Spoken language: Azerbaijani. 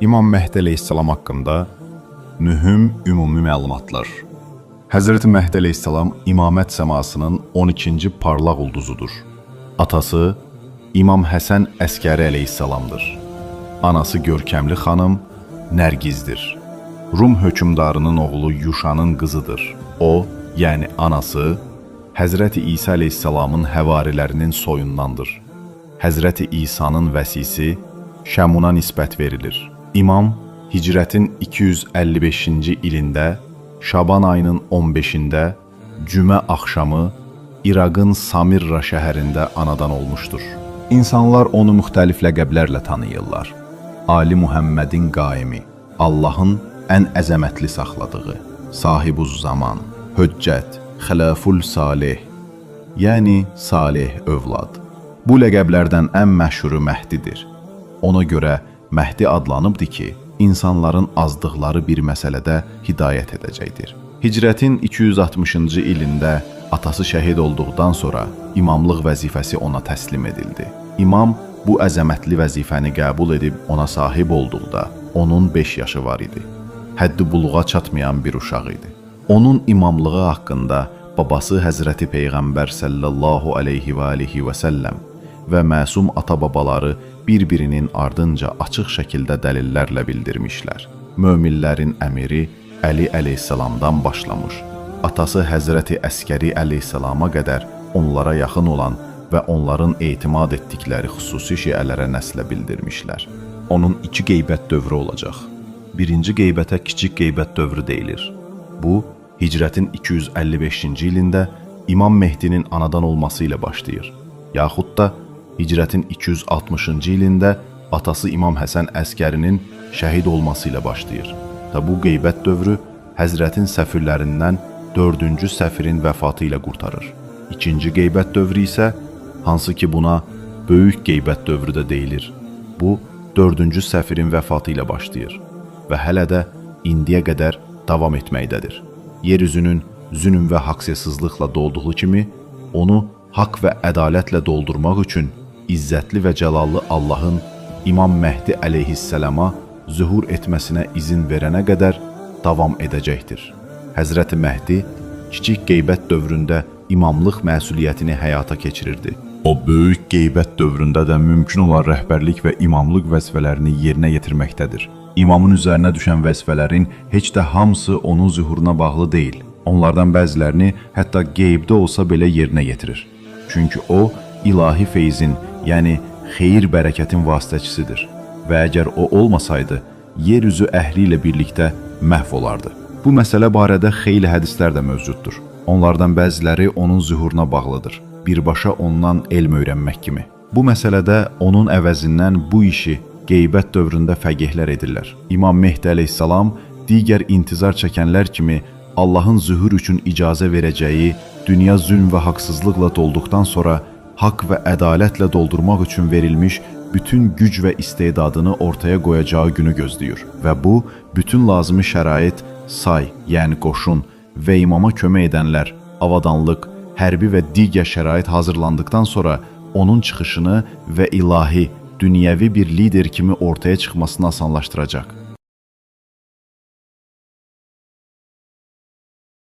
İmam Mehdi əleyhissalam haqqında mühüm ümumi məlumatlar. Həzrəti Mehdi əleyhissalam imamət səmasının 12-ci parlaq ulduzudur. Atası İmam Həsən Əskəri əleyhissalamdır. Anası görkəmli xanım Nərgizdir. Rum hökmdarının oğlu Yuşanın qızıdır. O, yəni anası, Həzrəti İsa əleyhissalamın həvarilərinin soyundandır. Həzrəti İsa'nın vəsisi Şəmuna nisbət verilir. İmam hicrətin 255-ci ilində Şaban ayının 15-də cümə axşamı İraqın Samirra şəhərində anadan olmuşdur. İnsanlar onu müxtəlif ləqəblərlə tanıyırlar. Ali Muhəmmədin qaimi, Allahın ən əzəmətli saxladığı, Sahibuz Zaman, Höccət, Xəlaful Salih, yəni Salih övlad. Bu ləqəblərdən ən məşhuru Məhdidir. Ona görə Məhdi adlanıbdı ki, insanların azdıqları bir məsələdə hidayət edəcəkdir. Hicrətin 260-cı ilində atası şəhid olduqdan sonra imamlıq vəzifəsi ona təslim edildi. İmam bu əzəmətli vəzifəni qəbul edib ona sahib olduqda onun 5 yaşı var idi. Həddi buluğa çatmayan bir uşaq idi. Onun imamlığı haqqında babası Həzrəti Peyğəmbər sallallahu aleyhi və alihi və səlləm və məsum ata-babaları bir-birinin ardınca açıq şəkildə dəlillərlə bildirmişlər. Möminlərin əmiri Əli əleyhissalamdan başlamış, atası Həzrəti Əskəri əleyhissalama qədər onlara yaxın olan və onların etimad etdikləri xüsusi şiələrə nəslə bildirmişlər. Onun iki qeybət dövrü olacaq. Birinci qeybətə kiçik qeybət dövrü deyilir. Bu, hicrətin 255-ci ilində İmam Mehdinin anadan olması ilə başlayır. Yaxud da hicrətin 260-cı ilində atası İmam Həsən Əskərinin şəhid olması ilə başlayır. Və bu qeybət dövrü Həzrətin səfirlərindən 4-cü səfirin vəfatı ilə qurtarır. İkinci qeybət dövrü isə, hansı ki buna böyük qeybət dövrü də deyilir, bu 4-cü səfirin vəfatı ilə başlayır və hələ də indiyə qədər davam etməkdədir. Yer üzünün zülm və haqsızlıqla dolduğu kimi, onu haqq və ədalətlə doldurmaq üçün izzətli və cəlallı Allahın İmam Mehdi əleyhissalama zühur etməsinə izin verənə qədər davam edəcəkdir. Həzrəti Mehdi kiçik qeybət dövründə imamlıq məsuliyyətini həyata keçirirdi. O, böyük qeybət dövründə də mümkün olan rəhbərlik və imamlıq vəzifələrini yerinə yetirməkdədir. İmamın üzərinə düşən vəzifələrin heç də hamısı onun zühuruna bağlı deyil. Onlardan bəzilərini hətta qeybdə olsa belə yerinə yetirir. Çünki o, ilahi feyzin, yəni xeyir bərəkətin vasitəçisidir və əgər o olmasaydı, yer üzü əhli ilə birlikdə məhv olardı. Bu məsələ barədə xeyli hədislər də mövcuddur. Onlardan bəziləri onun zühuruna bağlıdır, birbaşa ondan elm öyrənmək kimi. Bu məsələdə onun əvəzindən bu işi qeybət dövründə fəqihlər edirlər. İmam Mehdi əleyhissalam digər intizar çəkənlər kimi Allahın zühur üçün icazə verəcəyi dünya zülm və haqsızlıqla dolduqdan sonra haqq və ədalətlə doldurmaq üçün verilmiş bütün güc və istedadını ortaya qoyacağı günü gözləyir və bu, bütün lazımi şərait, say, yəni qoşun və imama kömək edənlər, avadanlıq, hərbi və digər şərait hazırlandıqdan sonra onun çıxışını və ilahi, dünyəvi bir lider kimi ortaya çıxmasını asanlaşdıracaq.